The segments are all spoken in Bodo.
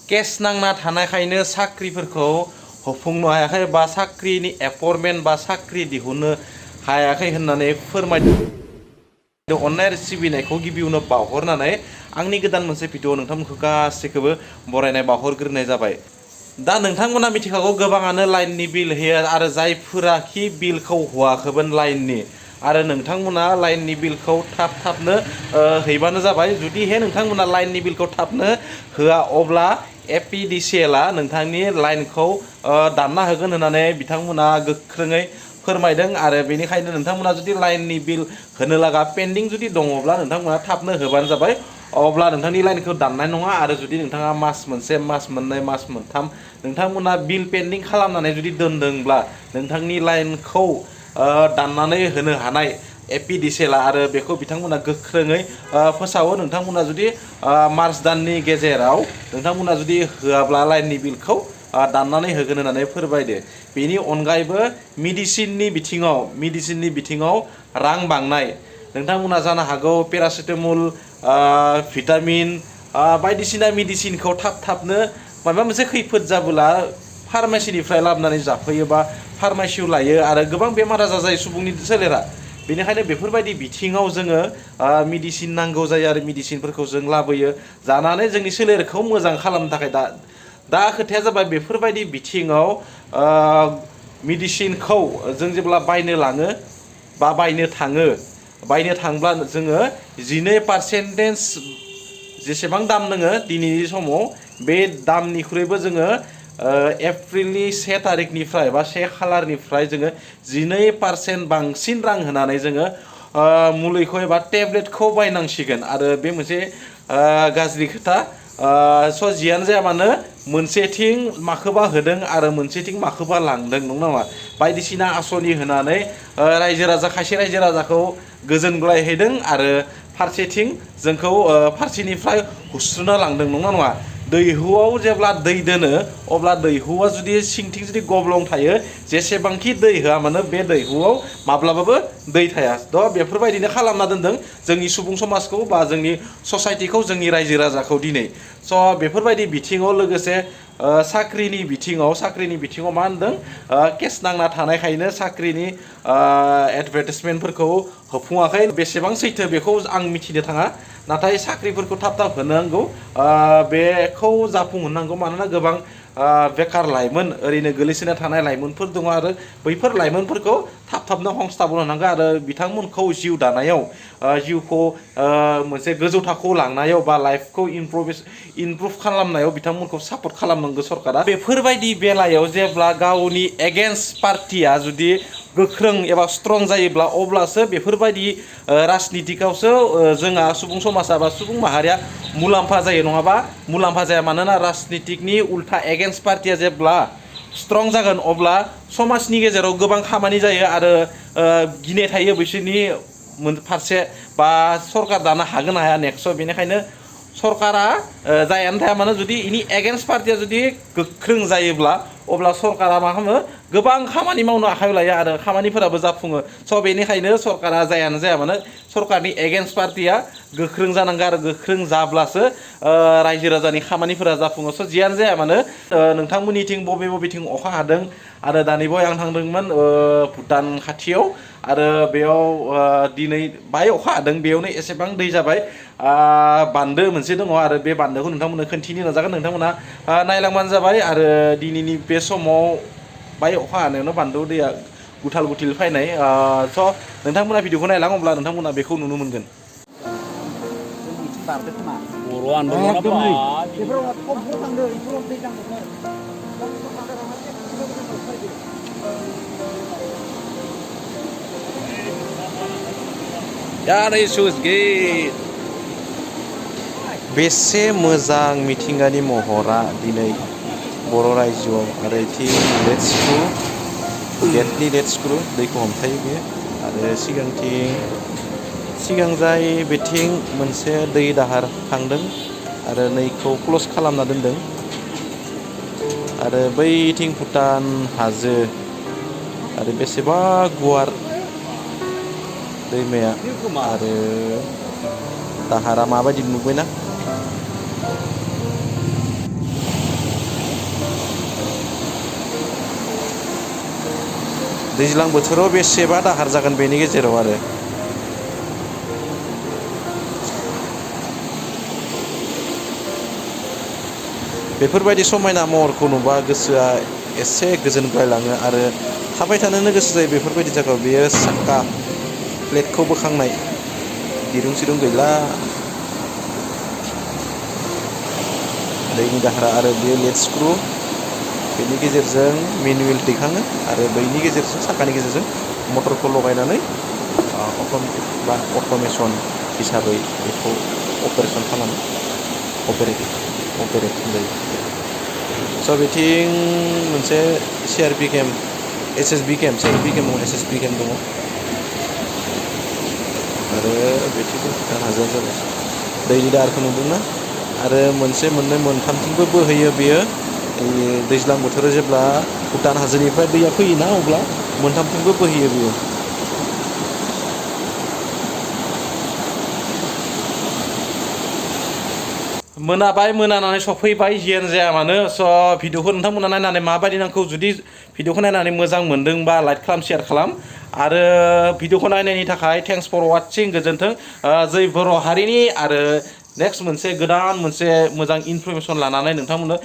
केस नांना थानायखायनो साख्रिफोरखौ होफुंनो हायाखै बा साख्रिनि एपइन्टमेन्ट बा साख्रि दिहुननो हायाखै होननानै फोरमायदों। अननाय आरो सिबिनायखौ गिबियावनो बावहरनानै आंनि गोदान मोनसे भिडिअ नोंथांमोनखौ गासैखौबो बरायनाय बावहरग्रोनाय जाबाय। दा नोंथांमोना मिथिखागौ गोबाङानो लाइननि बिल होयो आरो जायफोराखि बिलखौ होआखैमोन लाइननि आरो नोंथांमोना लाइननि बिलखौ थाबनो हैबानो जाबाय। जुदिहे नोंथांमोना लाइननि बिलखौ थाबनो होआ अब्ला एपिडिसिएलआ नोंथांनि लाइनखौ दानना होगोन होननानै बिथांमोना गोख्रोङै फोरमायदों आरो बेनिखायनो नोंथांमोना जुदि लाइननि बिल होनो लागा पेन्डिं जुदि दङब्ला नोंथांमोना थाबनो होबानो जाबाय। अब्ला नोंथांनि लाइनखौ दाननाय नङा आरो जुदि नोंथाङा मास मोनसे मास मोननै मास मोनथाम नोंथांमोना बिल पेन्डिं खालामनानै जुदि दोनदोंब्ला नोंथांनि लाइनखौ दाननानै होनो हानाय एपिडिसिएलआ आरो बेखौ बिथांमोना गोख्रोङै फोसावो। नोंथांमोना जुदि मार्च दाननि गेजेराव नोंथांमोना जुदि होआब्ला लाइननि बिलखौ दाननानै होगोन होननानै फोरमायदो। बेनि अनगायैबो मेडिसिननि बिथिङाव रां बांनाय नोंथांमोना जानो हागौ पेरासिटामल भिटामिन बायदिसिना मेडिसिनखौ थाबनो माबा मोनसे खैफोद जाबोला फार्मासिनिफ्राय लाबोनानै जाफैयो बा फार्मासियाव लायो आरो गोबां बेमार आजार जायो सुबुंनि सोलेरा। बेनिखायनो बेफोरबायदि बिथिङाव जोङो मेडिसिन नांगौ जायो आरो मेडिसिनफोरखौ जों लाबोयो जानानै जोंनि सोलेरखौ मोजां खालामनो थाखाय। दा खोथाया जाबाय बेफोरबायदि बिथिङाव मेडिसिनखौ जों जेब्ला बायनो लाङो बा बायनो थांब्ला जोङो 12% जेसेबां दाम दोङो दिनैनि समाव बे दामनिख्रुइबो जोङो एप्रिलनि 1 तारिखनिफ्राय बा 1 खालारनिफ्राय जोङो 12% बांसिन रां होनानै जोङो मुलिखौ एबा टेब्लेटखौ बायनांसिगोन आरो बे मोनसे गाज्रि खोथा। जियानो जाया मानो मोनसेथिं माखौबा होदों आरो मोनसेथिं माखौबा लांदों नङा नामा? बायदिसिना आसनि होनानै खायसे रायजो राजाखौ गोजोनग्लायहैदों आरो फारसेथिं जोंखौ फारसेनिफ्राय हुस्रुना लांदों नङा नङा? दैहुआव जेब्ला दै दोनो अब्ला दैहुआ जुदि सिंथिं जुदि गब्लं थायो जेसेबांखि दै होआ मानो बे दैहुआव माब्लाबाबो दै थाया। बेफोरबायदिनो खालामना दोनदों जोंनि सुबुं समाजखौ बा जोंनि ससाइटिखौ जोंनि रायजो राजाखौ दिनै। बेफोरबायदि बिथिङाव लोगोसे साख्रिनि बिथिङाव मा होनदों केस नांना थानायखायनो साख्रिनि एडभार्टाइजमेन्टफोरखौ होफुङाखै। बेसेबां सैथो बेखौ आं मिथिनो थाङा, नाथाय साख्रिफोरखौ थाब होनांगौ, बेखौ जाफुंहोनांगौ। मानोना गोबां बेकार लाइमोन ओरैनो गोलैसोना थानाय लाइमोनफोर दङ आरो बैफोर लाइमोनफोरखौ थाबनो संस्थापन होनांगौ आरो बिथांमोनखौ जिउ दानायाव जिउखौ मोनसे गोजौ थाखोआव लांनायाव बा लाइफखौ इमप्रुभ खालामनायाव बिथांमोनखौ सापर्ट खालामनांगौ सरकारा। बेफोरबायदि बेलायाव जेब्ला गावनि एगेन्स्ट पार्टिया जुदि गोख्रों एबा स्ट्रं जायोब्ला अब्लासो बेफोरबायदि राजनितिकआवसो जोंहा सुबुं समाजा बा सुबुं माहारिया मुलाम्फा जायो, नङाबा मुलाम्फा जाया। मानोना राजनितिकनि उल्था एगेन्स्ट पार्टिया जेब्ला स्ट्रं जागोन अब्ला समाजनि गेजेराव गोबां खामानि जायो आरो गिनाय थायो बिसोरनि फारसे बा सरकार दानो हागोन हाया नेक्स्ट। बेनिखायनो सरकारा जायानो थाया मानो जुदि इनि एगेन्स्ट पार्टिया जुदि गोख्रों जायोब्ला अब्ला सरकारा मा खालामो गोबां खामानि मावनो आखायाव लायो आरो खामानिफोराबो जाफुङो। बेनिखायनो सरकारा जायानो जाया मानो सरकारनि एगेन्स्ट पार्टिया गोख्रों जानांगौ आरो गोख्रों जाब्लासो रायजो राजानि खामानिफोरा जाफुङो। जियानो जाया मानो नोंथांमोननिथिं बबेथिं अखा हादों आरो दानि बावै आं थांदोंमोन भुटान खाथियाव आरो बेयाव दिनै बाहाय अखा हादों, बेयावनो एसेबां दै जाबाय। बान्दो मोनसे दङ आरो बे बान्दोखौ नोंथांमोननो खोन्थिनो नाजागोन, नोंथांमोना नायलांबानो जाबाय। आरो दिनैनि बे समाव बाय अखा हानायावनो बान्दोआव दैया गुथाल गुथिल फैनाय। नोंथांमोना भिडिअखौ नायलां अब्ला नोंथांमोना बेखौ नुनो मोनगोन। बेसे मोजां मिथिंगानि महरा दिनै बर' रायजोआव आरो इथिं गेटनि लेट स्क्रु दैखौ हमथायो बेयो आरो सिगांजाय बेथिं मोनसे दै दाहार थांदों आरो नैखौ क्लस खालामना दोनदों आरो बैथिं भुटान हाजो आरो बेसेबा गुवार दैमाया आरो दाहारा माबायदि नुबायना दैज्लां बोथोराव बेसेबा दाहार जागोन बेनि गेजेराव आरो बेफोरबायदि समायना महरखौ नुबा गोसोआ एसे गोजोनग्लायलाङो आरो थाबाय थानोनो गोसो जायो बेफोरबायदि जायगायाव बेयो साका प्लेटखौ बोखांनाय दिरुं सिरुं गैला दैनि दाहारा आरो बेयो लेड स्क्रु बेनि गेजेरजों मेनुवेल दैखाङो आरो बैनि गेजेरजों साखानि गेजेरजों मटरखौ लगायनानै अट'मेटिक बा अट'मेसन हिसाबै बेखौ अपारेसन खालामो अपारेट जायो स' बिथिं मोनसे CRP केम SSB केम CRP केम दङ SSB केम दङ आरो बिथिं भुटान हाजोआ जाबाय दैनि दाहारखौ नुदोंना आरो मोनसे मोननै मोनथामथिंबो बोहैयो बेयो दैज्लां बोथोराव जेब्ला भुटान हाजोनिफ्राय दैया फैयोना अब्ला मोनथामथिंबो बोहैयो बेयो मोनाबाय मोनानानै सफैबाय जियानो जाया मानो स' भिडिअखौ नोंथांमोना नायनानै माबायदि नांगौ जुदि भिडिअखौ नायनानै मोजां मोनदोंबा लाइक खालाम शेयार खालाम आरो भिडिअखौ नायनायनि थाखाय थेंक्स फर वाचिं गोजोन्थों जै बर' हारिनि आरो नेक्स्ट मोनसे गोदान मोनसे मोजां इनफरमेसन लानानै नोंथांमोननो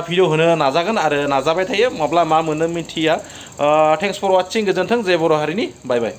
भिडिअ होनो नाजागोन आरो नाजाबाय थायो माब्ला मा मोनो मिथिया थेंक्स फर वाचिं गोजोन्थों जै बर' हारिनि बाय बाय